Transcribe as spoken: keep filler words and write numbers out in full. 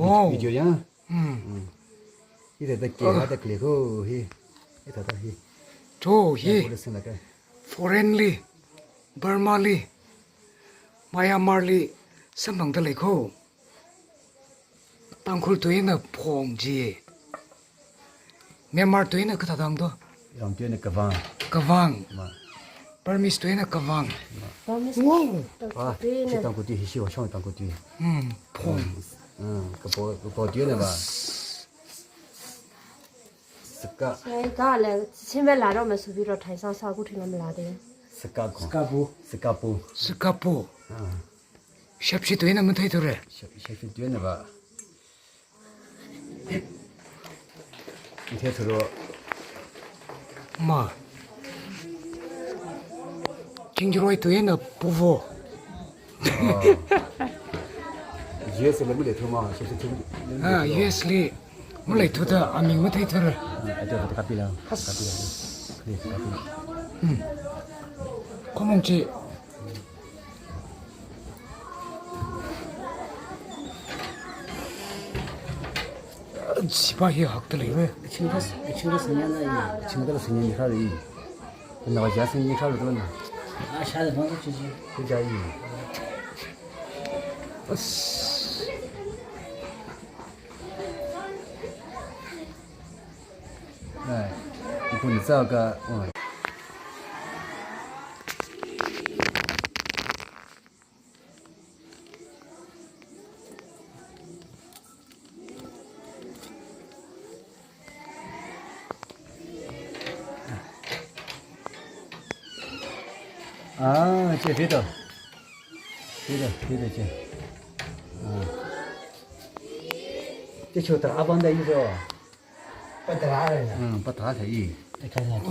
Oh. Video ya. Hmm. Hmm. Hithāda kehāda khalei ko hi. Hithāda hi. Cho hi. Ya, police na ka. Foreign li, Burma li, Myanmar li samphangda lei ko. Tangkhul tuina phong ji. Myanmar tuina kathāda hāng to? Yang tuina kavang. Kavang. Ma. Burmese tuina kavang. Ma. Burmese. Wow. Tangkhul tuina. Ah, chi Tangkhul tui hi, shiwa shong Tangkhul tui. Hmm, phong. Hmm, kapo, kapo tuina va. Saka. Sai ka le, chime la ro ma subi ro thai sa sa ku thing am la de. Saka ko. Sakapu. Sakapu. Sakapu. Ah. Shapshi tuina mathei thura. Shap-, shapshi tuina va. Mathei thura. Ma. Chingjiroi tuina puvo. Ah. U S li maleithu ma, shapshi tuina. Ah, U S li maleithuda aming mathei thura. Ah, ito, ito, copy la. Copy la. Please, copy la. Hmm. Khomong chi. Sipa hi hakda lei ve. Chingda, chingda sanya na yi. Chingda sanya ni kha yi. Na wa ja sanya ni kha lo na. Ah, sha da bang chi chi. Ku ja yi. As. Ai, ipu ni tsaka, oh. Ah, che, che to. Che to, che to, che. Ah. Che cho ta abang da yi cho. Patra le. Hmm, patra le yi. Te ka ya.